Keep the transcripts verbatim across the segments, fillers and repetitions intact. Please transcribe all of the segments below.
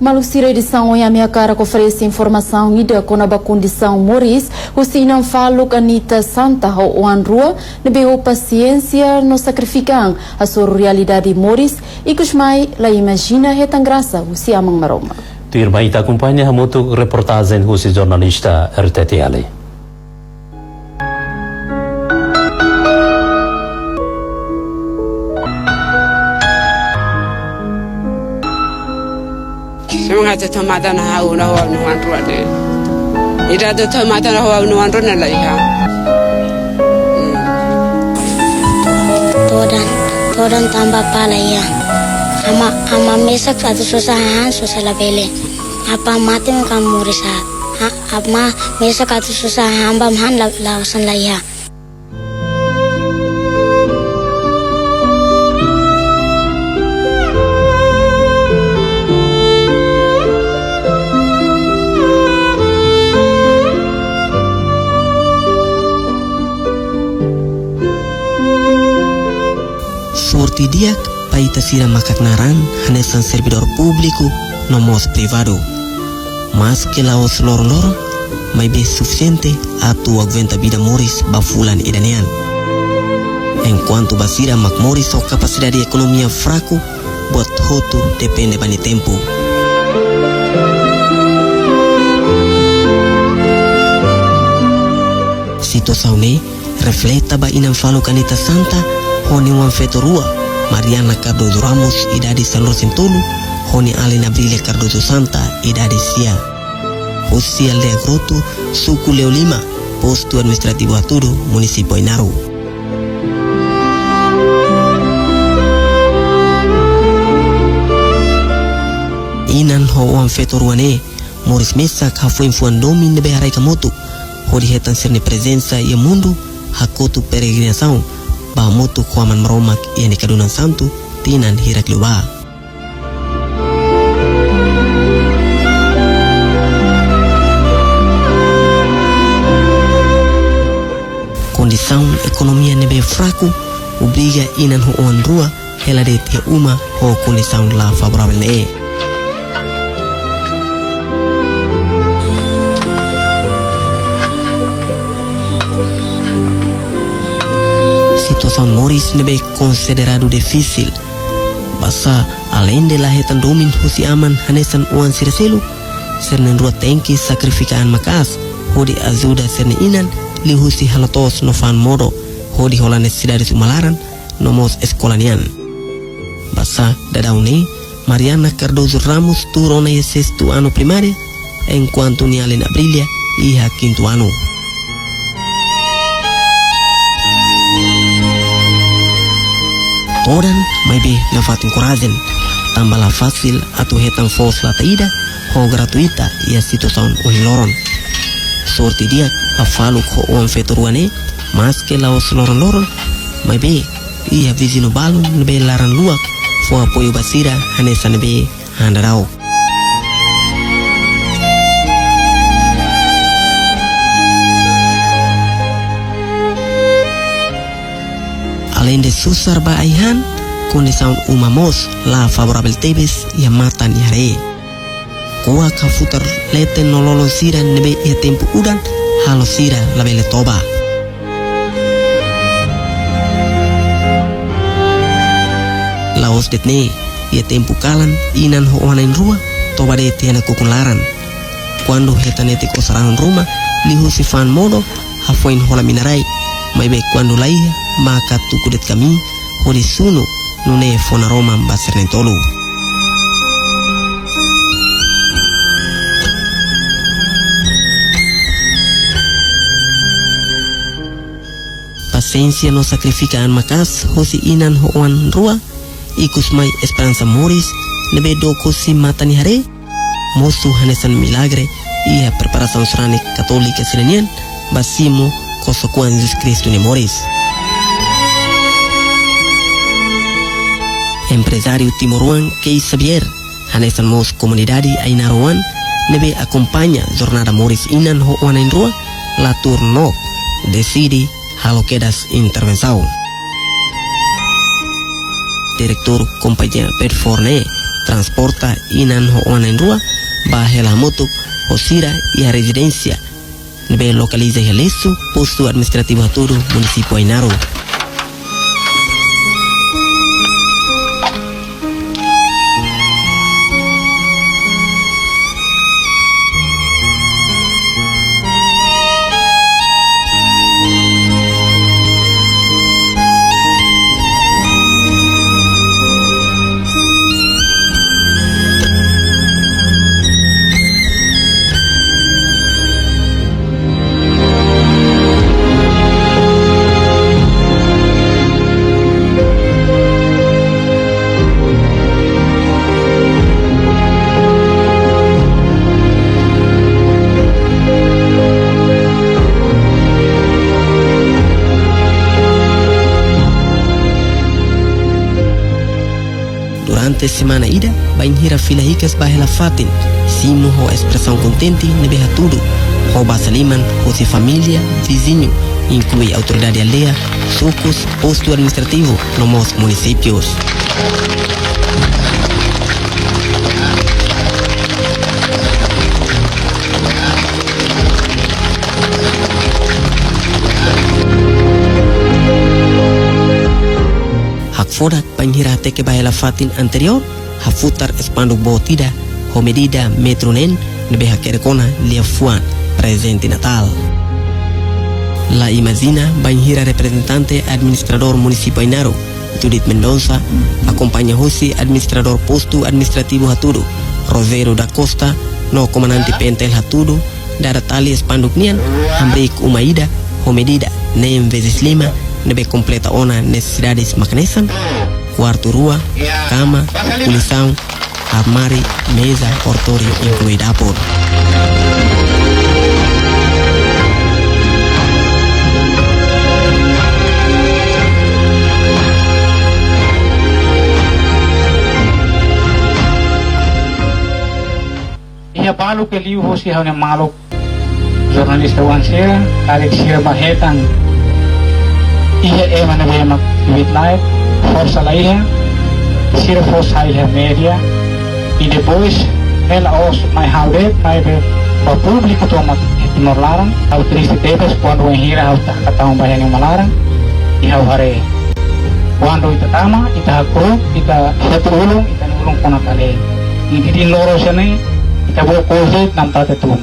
Maluk sira, edisaun ohin ami hakarak oferese informasaun ida kona-ba kondisaun moris husi inan faluk Anita Santa ho oan rua ne'ebé ho pasiénsia no sakrifika an hasoru realidade moris, ikusmai la imajina hetan grasa husi Aman Maromak. Tuirmai ita akompaña hamutuk reportajen husi jornalista R T T L. Semanga te tomada na hau na hoa no andro ne. Ida te tomada na hoa no andro ne la iha. Hmm. Todan, todan tanba apá la iha. Amá, amá mesak atu susar hahán, susar labele. Apá mate no kam moris haat. Ha, amá mesak atu susar hahán ba maan la, la osan la iha. Sorte di'ak ba ita sira maka'as naran hanesan servidór públiku no mós privadu. Maske la'ós loron-loron, maibé sufisiente atu aguenta vida moris ba fulan ida nian. Enkuantu ba sira mak moris ho kapasidade ekonomia fraku, buat hotu depende ba nia tempu. Situasaun ne'e refleta ba inan faluk Anita Santa ho nia oan-feto rua, Mariana Cardoso Ramos, idade sanulu-resin-tolu, ho nia alin Abrilia Cardoso Santa, idade sia. Husi aldeia Grotu, suku Leolima, postu administrativu Atudu, munisípiu Ainaro. Inan ho oan-feto rua ne'e moris mesak hafoin fuan domin ne'ebé haraik hamutuk, hodi hetan sira-nia prezensa iha mundu, hakotu peregrinasaun ba hamutuk ho Aman Maromak iha nia kadunan santu tinan hirak liubá. Kondisaun ekonomia ne'ebé fraku obriga inan ho oan rua hela de'it iha uma ho kondisaun la favoravel ne'e. Situasaun moris ne'ebé konsideradu difisil. Basá, aleinde la hetan domin husi aman hanesan oan sira seluk, sira na'in-rua tenke sakrifika an maka'as hodi ajuda sira-nia inan liuhusi halo to'os no fa'an modo hodi hola nesesidade uma laran no mós eskola nian. Basá, daudaun ne'e, Mariana Cardoso Ramos tuur ona iha sestu anu primária, enkuantu nia alin Abrilia iha kintu anu. Todan, maibé nafatin korajen, tanba la fasil atu hetan foos lata ida ho gratuita iha situasaun ohin loron. Sorte di'ak ba faluk ho oan-feto rua ne'e, maske la'ós loron-loron, maibé iha viziñu balun ne'ebé laran luak fó apoiu ba sira hanesan ne'ebé han daudauk. Aleinde susar ba ai-han, kondisaun uma mós la favoravel tebes iha matan iha haree. Kuak hafutar leten no lolon sira ne'ebé iha tempu udan halo sira labele toba. La'ós de'it ne'e, iha tempu kalan, inan ho oan na'in-rua toba de'it iha nakukun laran. Kuandu hetan netik osan-rahun ruma liuhusi fa'an modo, hafoin hola mina-rai, maibé kuandu laiha, maka tuku de'it kamiin hodi sunu, nune'e fó naroman ba sira na'in-tolu. Pasiénsia no sakrifika an maka'as husi inan ho oan rua, ikus mai esperansa moris ne'ebé dook husi matan iha haree, mosu hanesan milagre iha preparasaun sarani katólika sira-nian ba simu kosokoan Jesus Kristu nia moris. Emprezáriu timoroan Kay Xavier, hanesan mós komunidade Ainaro oan ne'ebé akompaña jornada moris inan ho oan na'in-rua, la tuur nonook, deside halo kedas intervensaun. Diretór kompañia Bedford ne'e, transporta inan ho oan na'in-rua ba hela hamutuk ho sira iha rezidénsia ne'ebé lokaliza iha Lesu, Postu Administrativu Hatudu, Munisípiu Ainaro. Durante semana ida, bainhira fila hikas ba hela fatin, simu ho espresaun kontente ne'ebé hatudu ho basa liman husi família, viziñu, inklui autoridade aldeia, sukus, postu administrativu, no mós munisípius. Hakfodak bainhira hateke ba hela fatin anteriór, hafutar espanduk boot ida ho medida metru neen ne'ebé hakerek ona liafuan prezente Natál. La imajina bainhira reprezentante administradór munisípiu Ainaro, Judith Mendonça, akompaña husi administradór postu administrativu hatudu, Rogério da Costa, no komandante P N T L hatudu, dada tali espanduk nian, hamriik uma ida ho medida neen vezes lima ne'ebé kompleta ona nesesidades mak hanesan kuartu rua, kama, kulisaun, armáriu, meza, oratóriu, inklui dapur. Iha balu ke liu husi ha'u-nia maluk jornalista oan sira, karik sira ba hetan iha ema ne'ebé mak kbiit-laek, forsa la iha, sira fó sai iha média, i depois hela la'ós mai ha'u de'it, maibé ba públiku tomak iha Timor laran. Ha'u triste tebes kuandu wainhira ha'u taka taun ba iha nia uma laran, i ha'u haree. Kuandu ita tama, ita hakru'uk, ita hetu ulun, ita-nia ulun kona kale. I didin loron sira-ne'e, ita-boot kose namtata tun.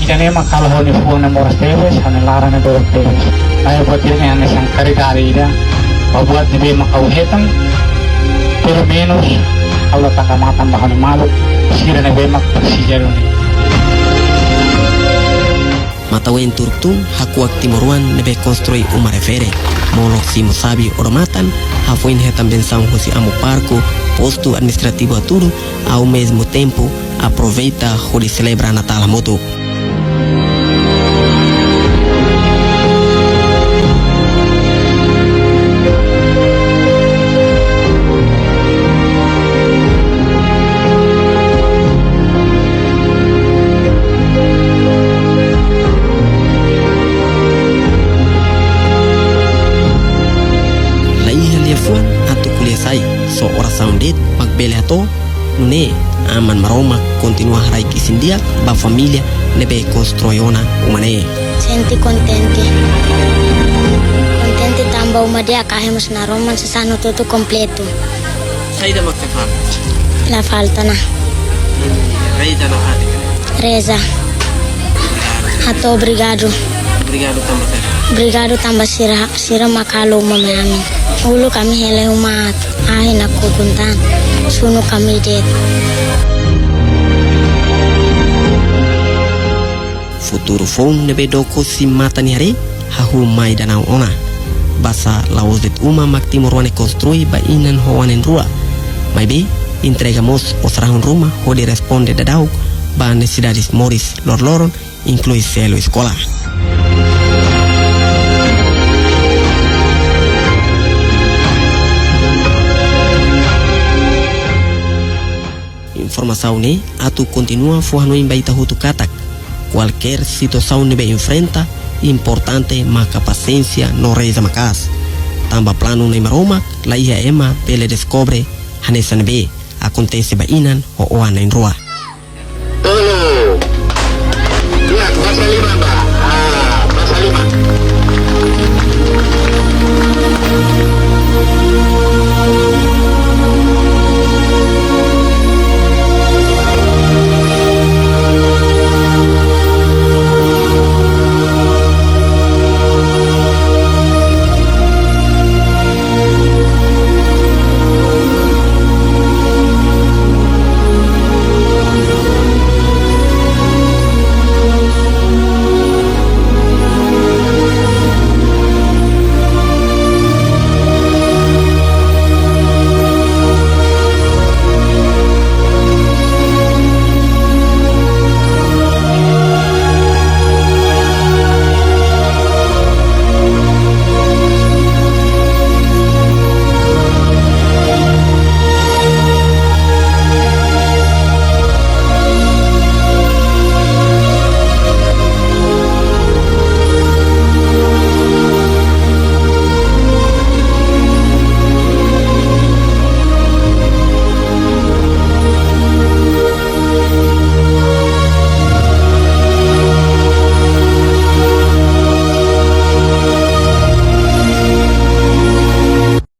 Ida-ne'e mak halo ha'u-nia fuan ne'e moras tebes, ha'u-nia laran ne'e dolok tebes. Maibé buat ida-ne'e hanesan karidade ida, ba buat ne'ebé mak ha'u hetan, pelumenus ha'u la taka matan ba ha'u-nia maluk sira ne'ebé mak presiza duni. Matan-ween Turuk tun hakuak timoroan ne'ebé konstrui uma refere. Molok simu xave odamatan, hafoin hetan bensaun husi amu pároku, postu administrativu hatudu, ao mesmo tempo aproveita hodi selebra Natál hamutuk. La iha liafuan atu ko'alia sai, só orasaun de'it mak bele hato'o, nune'e Aman Maromak kontinua haraik isin-di'ak ba família ne'ebé konstrui ona uma ne'e. Sente kontente. Kontente tanba uma di'ak, ahi mós naroman, sasán hotu-hotu kompletu. Saida mak sei falta? La falta nada. Reza ona hati. Reza. Hato'o obrigadu. Obrigadu tanba saida? Obrigadu tanba sira, sira mak halo uma mai ami. Uluk ami hela uma aat, ahi nakukun tan, sunu ami de'it. Futuru foun ne'ebé dook husi matan nia haree, hahú mai daudaun ona. Basá la'ós de'it uma mak timoroan ne'e konstrui ba inan ho oan na'in-rua. Maibé, entrega mós osan rahun ruma hodi responde daudauk ba nesesidades moris loroloron, inklui selu eskola. Informasaun ne'e atu kontinua fó hanoin ba ita hotu katak kualkér situasaun ne'ebé enfrenta, importante maka pasiénsia no reza maka'as. Tanba planu Na'i Maromak, la iha ema bele deskobre hanesan ne'ebé. akontese ba inan ho oan na'in-rua. Tolu. Ia, basa